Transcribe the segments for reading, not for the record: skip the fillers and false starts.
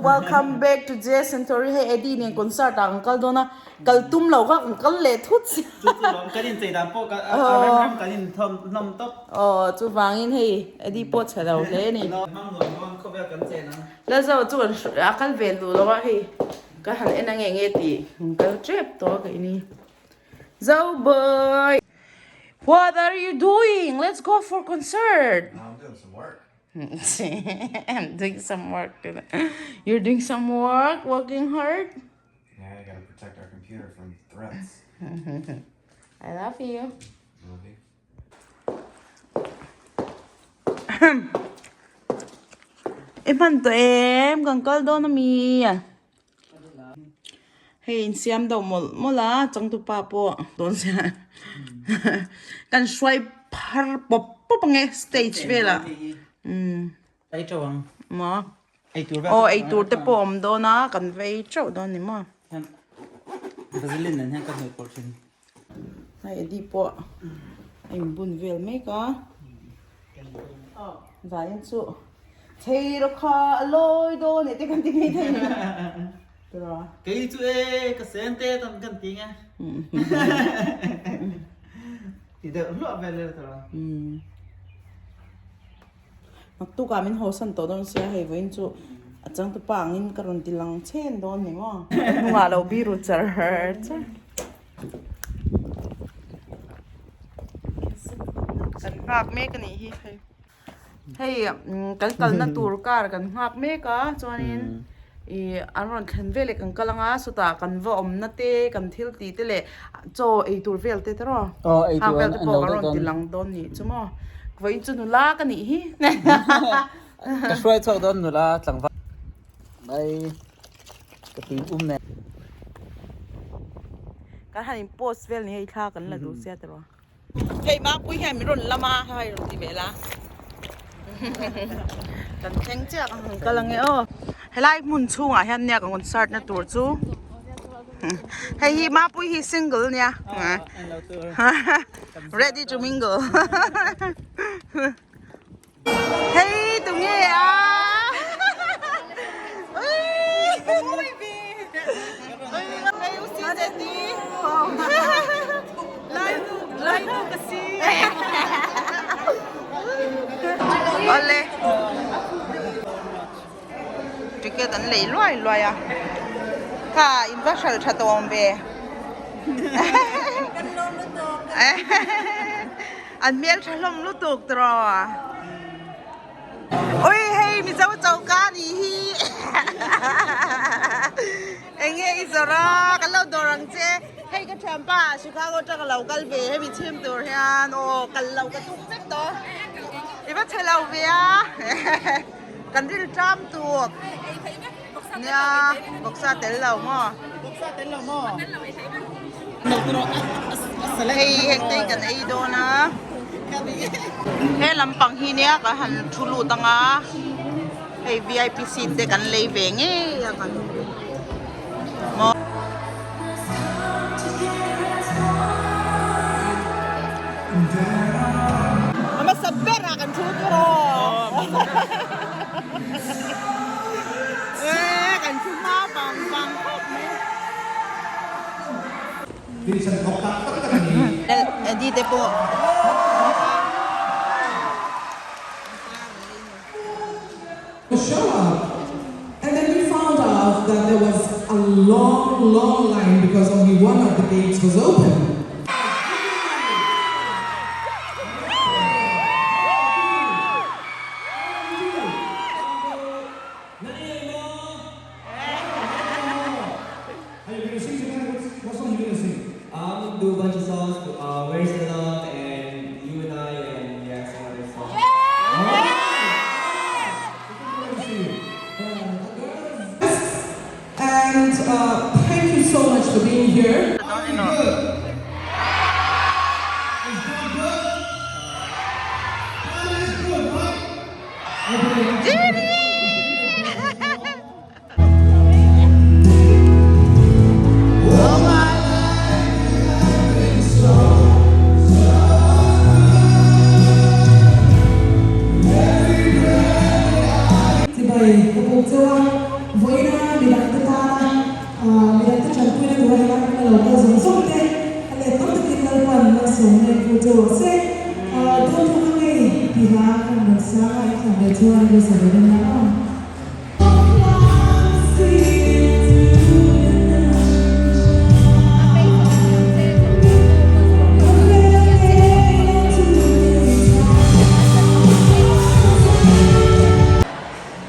Welcome back to Jess and Tori. Hei Eddie nen concert ah kan kal dawn a, kal tum lo kha kan kal leh thut si. Chu chu lawm kan inchei dan pawh ka a rem rem kan inthawm hlawm tawp. Aw chuvangin hei Eddie pawh chhe lo hle a ni. Hmang nuam nuam khawvel kan chen ang. Lalzo chu kan a kal ve duh lo a hei ka han en a nge nge tih kan kal tep tawh a keini. Zo boy! What are you doing? Let's go for concert! I'm doing some work. I'm doing some work. You're doing some work, working hard? Yeah, I gotta protect our computer from threats. I love you. Love you. I hman tawh em? Kan kal dawn ami? Hei insiam deuh mawlh mawlh a changtupa pawh dawn sia kan hruai phar pawp pawp ang e stage velah umm Ei teuh ang. Maw Ei tur vel aw ei tur te pawh a awm dawn a kan vei teuh dawn ni maw. Vaseline nen hian ka hnawih pawlh thin. Hei Eddie pawh a inbun vel mek a zanin chu thei rawh kha a lawi dawn eh te kan ti ngei thei ni tura. Kei chu e ka sen te tan kan ti nge ti deuh hluah vel vel tura. Naktukah min hawsan tawh dawn sia hei vawiin chu a changtupa angin ka rawn ti lang chhen dawn ni maw. Ka hnungah lo biru char char. Kan nghak mek a nih hi hei. Hei kan kalna tur car kan nghak mek a chuanin ih an rawn thlen veleh kan kal anga sawtah kan va awmna te kan thil tih te leh chaw ei tur vel te tiraw hang vel te pawh kan rawn ti lang dawn nih chu maw vawiin chu nula ka nih hi. Ka hruai chhuak dawn nula tlangval mai ka tui um nen. Kan han in post vel ni hei thla kan la duh sia tiraw. Hei Mapui hian min rawn lam a hei rawn ti vel a kan thleng chiah ka han kal ange aw helai hmun chhungah hian nia ka concert na tur chu hei hi Mapui hi single nia ready to mingle Hei tu nge a Awle ticket an lei luai luai a kha in va hral tha tawh awm ve An hmel tha hlawm lutuk tiraw. Ui hei Mizo choka ni hi. Enge i zawrh a kan lo dawr ang che. Hei ka thianpa Chicago atang a lo kal ve hemi chhim tur hian aw kal lo ka tum vek tawh. I va chhe lo ve a. Kan ril tram tuk. Nia bawksa tel lo maw. Bawksa tel lo maw. Hei heng te hi kan ei dawn a he lampang hi nia kan han thu lut ang a hei vip seat te kan lei ve ngei a kan maw. A hmasa berah kan thu tur aw. Kan thu hma vang vang khawp mai. Eddie te pawh. Show up and then we found out that there was a long long line because only one of the gates was open. And thank you so much for being here. Chibai ka buk chauh a. Vawiina midangte tana midangte tanpuina tura helai hmuna lo kal zawng zawng te a let tam takin Lalpan malsawmna in fu cheu rawh se. Dawn thu ka ngei tih hla kan rawn sang a, in thlan leh chuan lo sa ve dawn nia aw.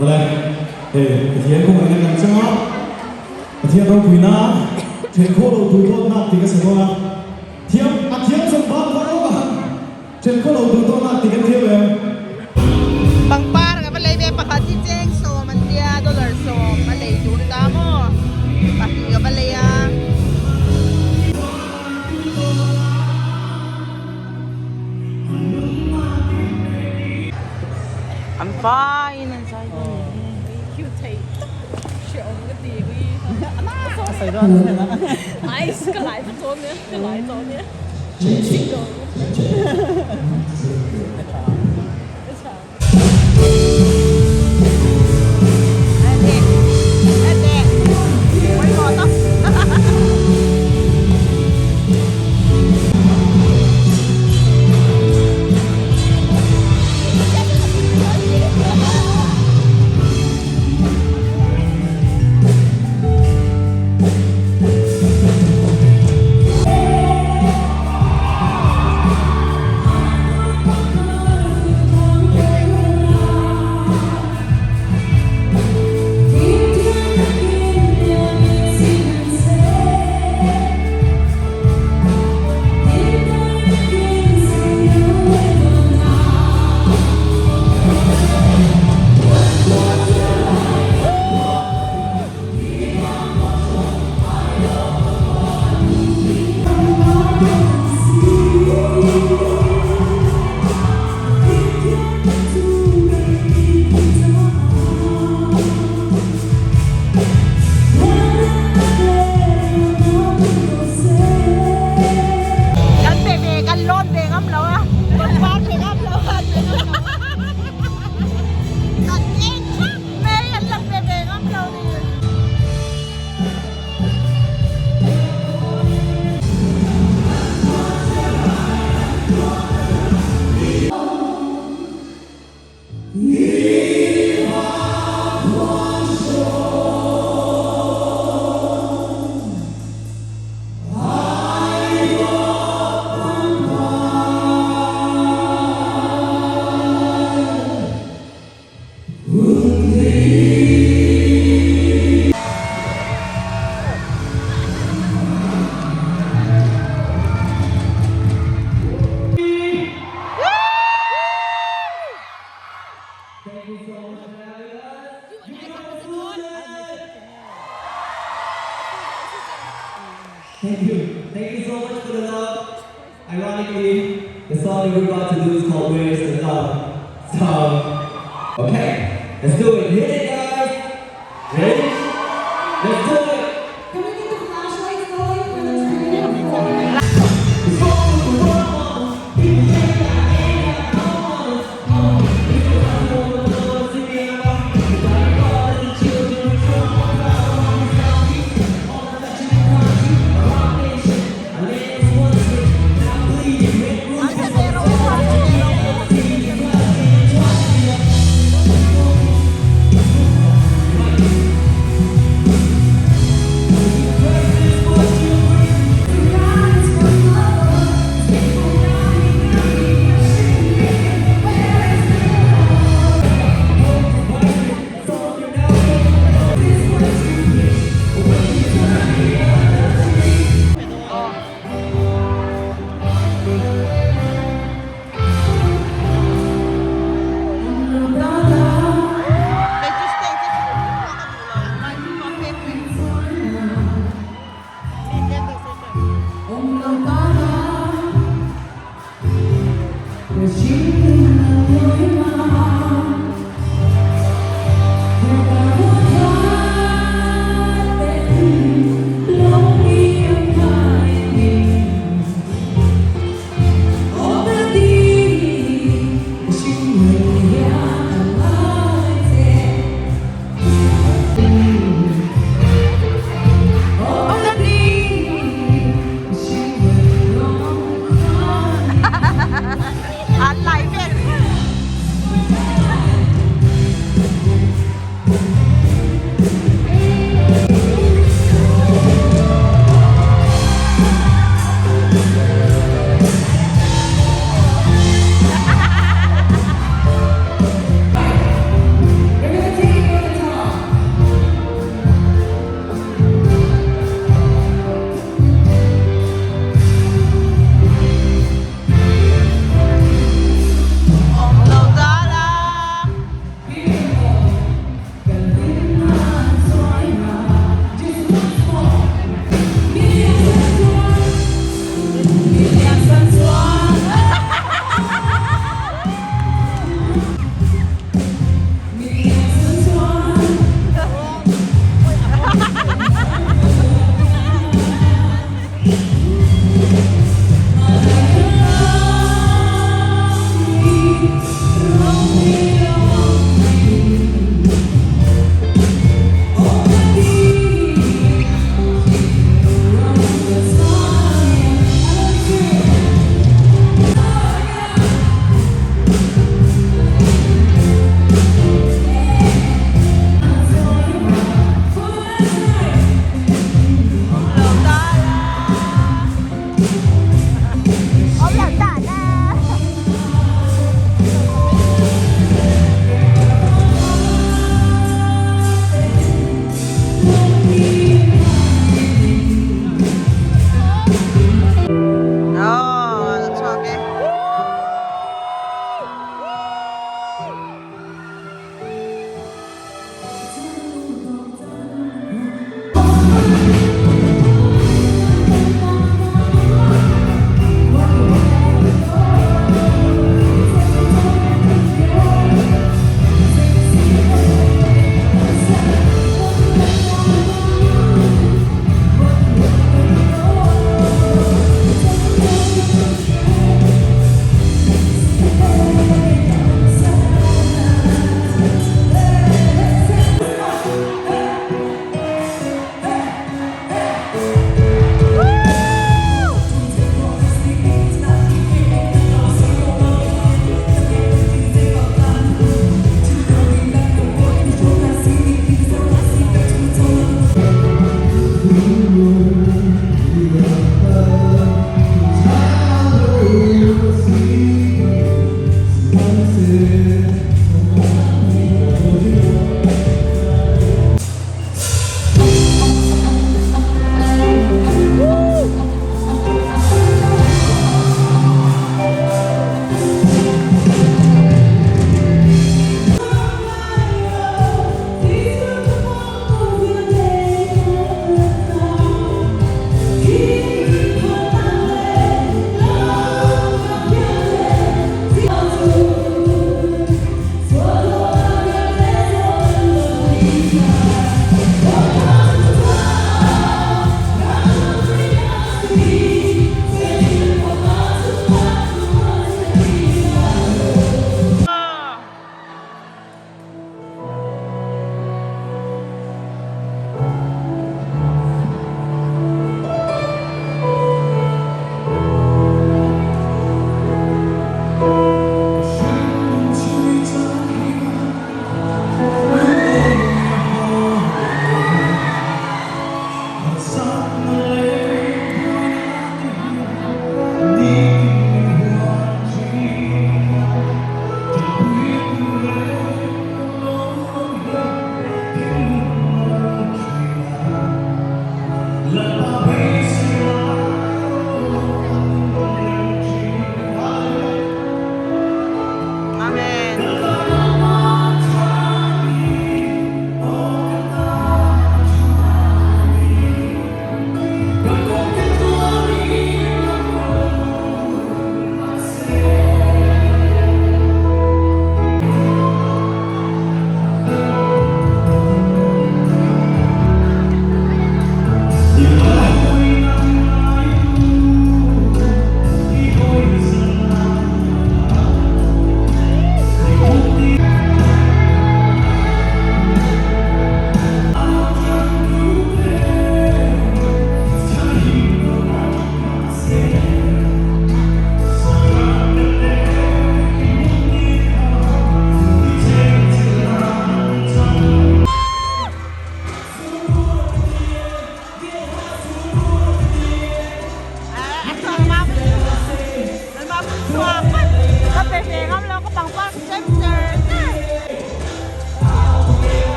Awle, hei Pathian kawngin a kan chang a, Pathian ropuina then khaw lo tur dawtnak tih ka sa dawn a, thiam a thiam zawng bak bak lo a, then khaw lo tur dawtnak tih kan thiam em? Pangpar ka va lei ve pakhat hi cheng sawm an tia dollar sawm a lei tur ta maw pahnih ka va lei a. An faiin an zai dawn ni hi. Cute thei tak hreawm ka ti ui. Ice ka lai vek dawn nia ka lai dawn nia. Kan pe ve kan lawn ve ngam lo a pangpar pe ngam lo a kan eng thap mai an lo pe ve ngam lo ni. Thank you. Thank you so much for the love. Ironically, the song that we're about to do is called Where is the Love? So, okay, let's do it. Hit it, guys. Ready? Let's do it. Can we get the flashlights going for the screen?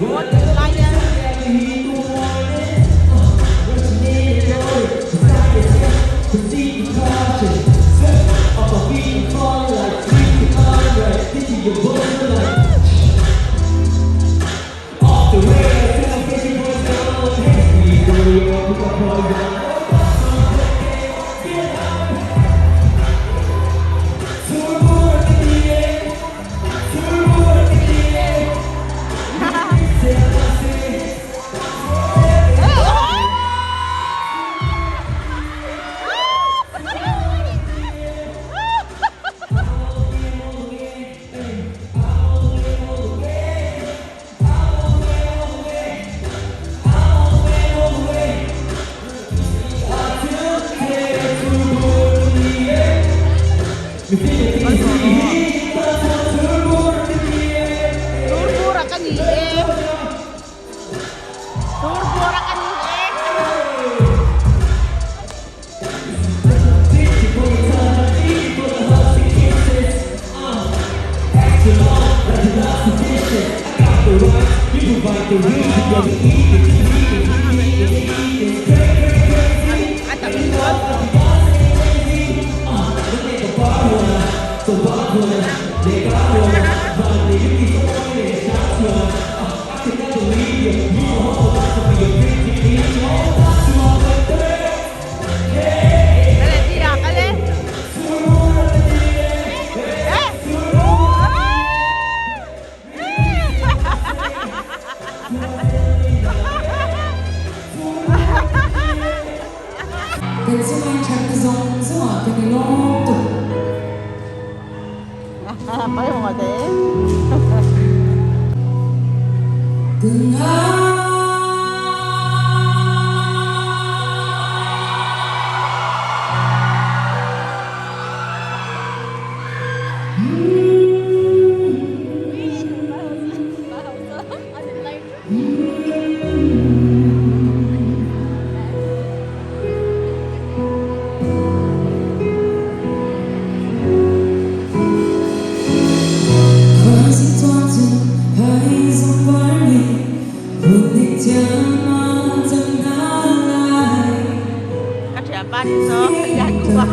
Mawn tih lai hian. Turbura ka ni e. Turbura ka ni e. A tam chuan. Kan chunga thatna zawng zawngah kan i lawm tuk. Ka thianpa nih saw lian kupa.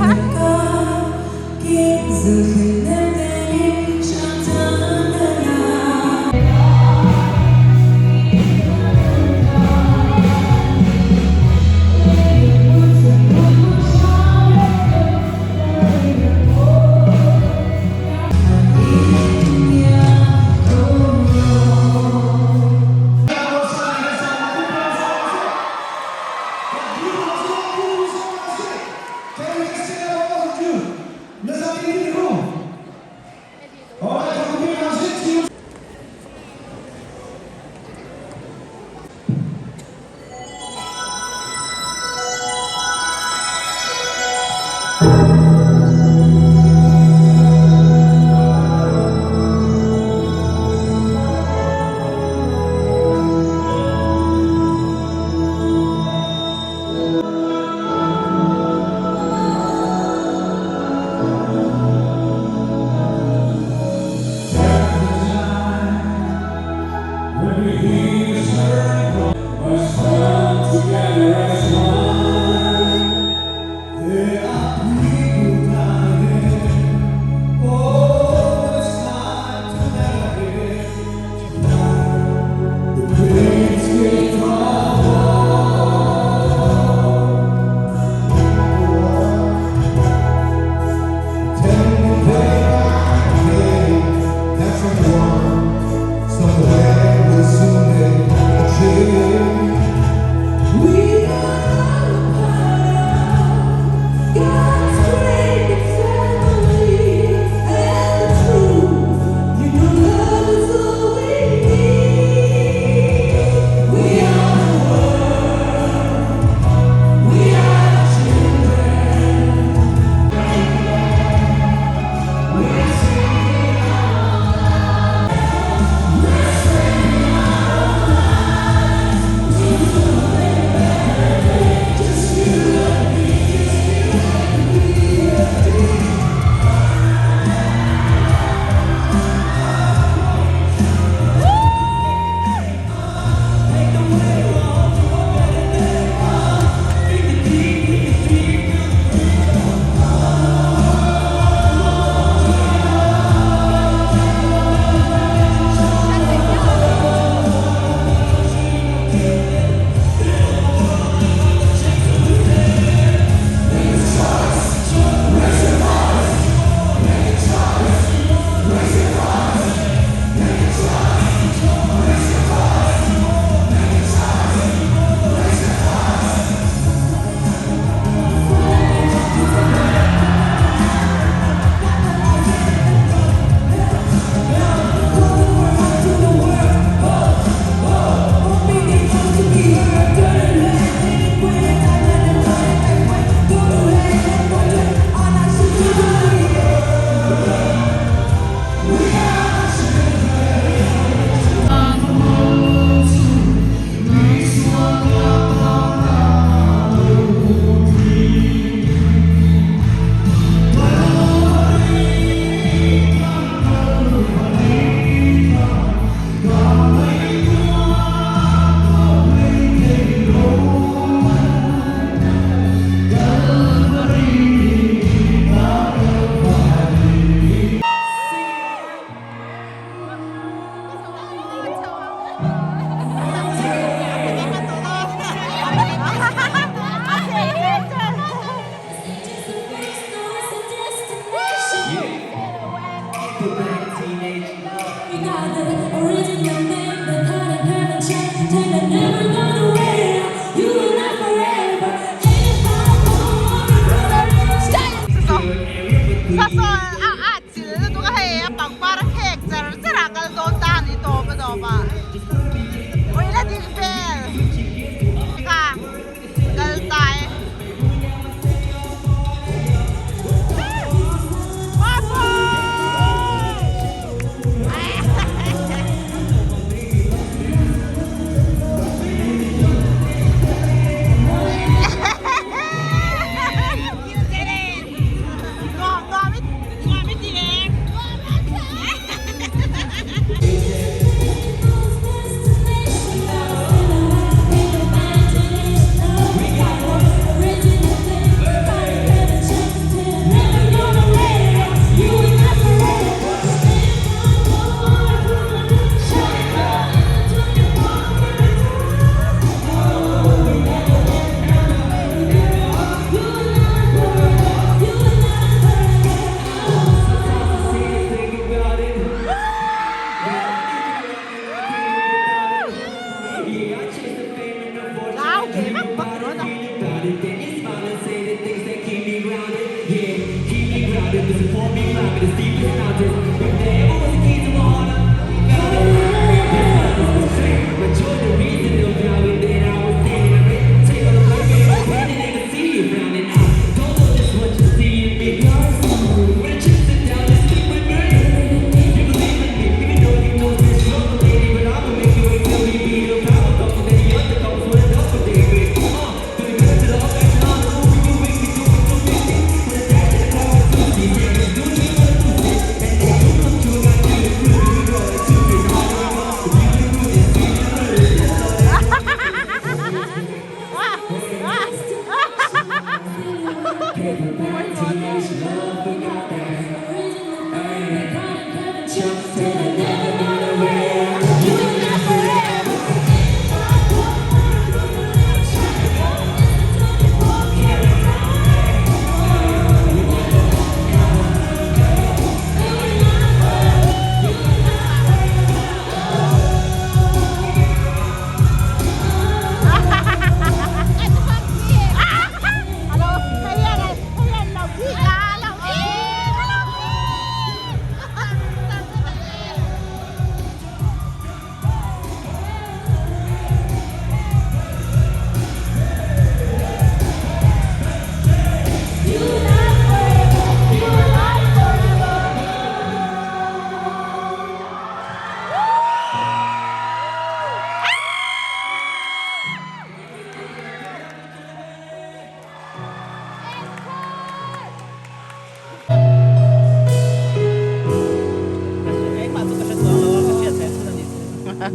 Hei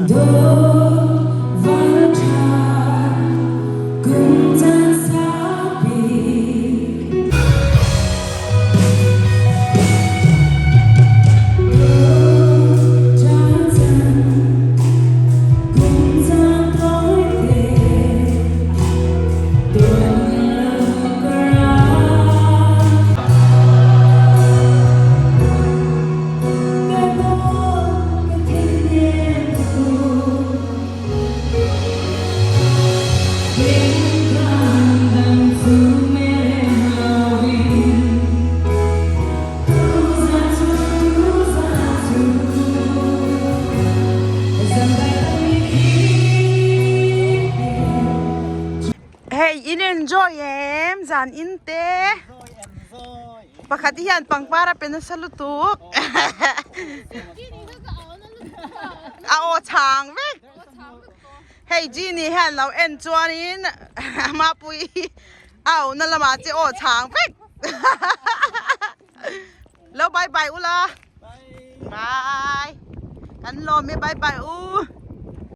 in enjoy em zan in te pakhat hian pangpar a pe nasa lutuk a aw chhang vek hei Genie hian lo en chuanin Mapuii a awhna lamah che aw chhang vek lo bye bye ula bye kan lawm e bye bye u.